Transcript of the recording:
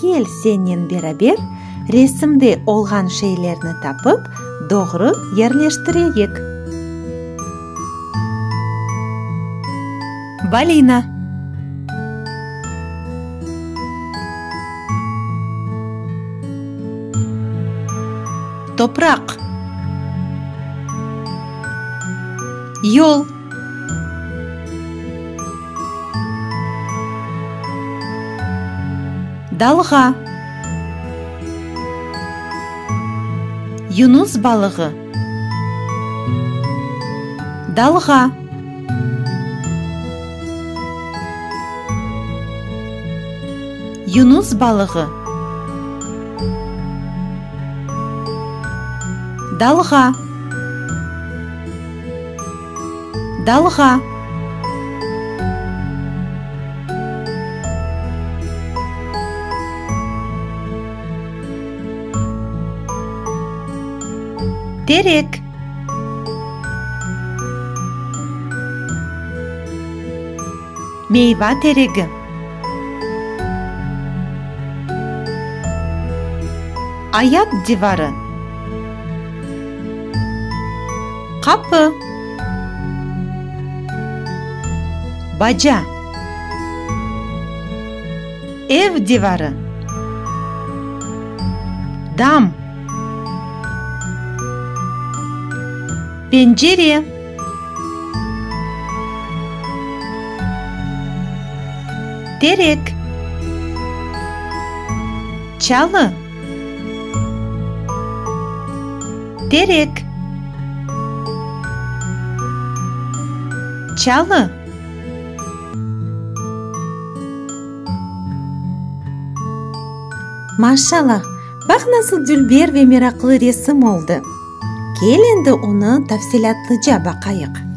Kel sennen beraber resimde olğan şeylerni tapıp, doğru yerleştireyik. Balina. Topraq. Yol. Dalğa. Yunus balığı. Dalğa. Yunus balığı. Dalğa. Dalğa. Terek. Meyva teregi. Ayat divarı. Qapı. Baca. Ev divarı. Dam. Pencere. Terek. Çalı. Terek. Çalı. Maşallah, baq nasıl dülber ve meraqlı resim oldı! Kel endi onı tafsilâtlıca baqayıq.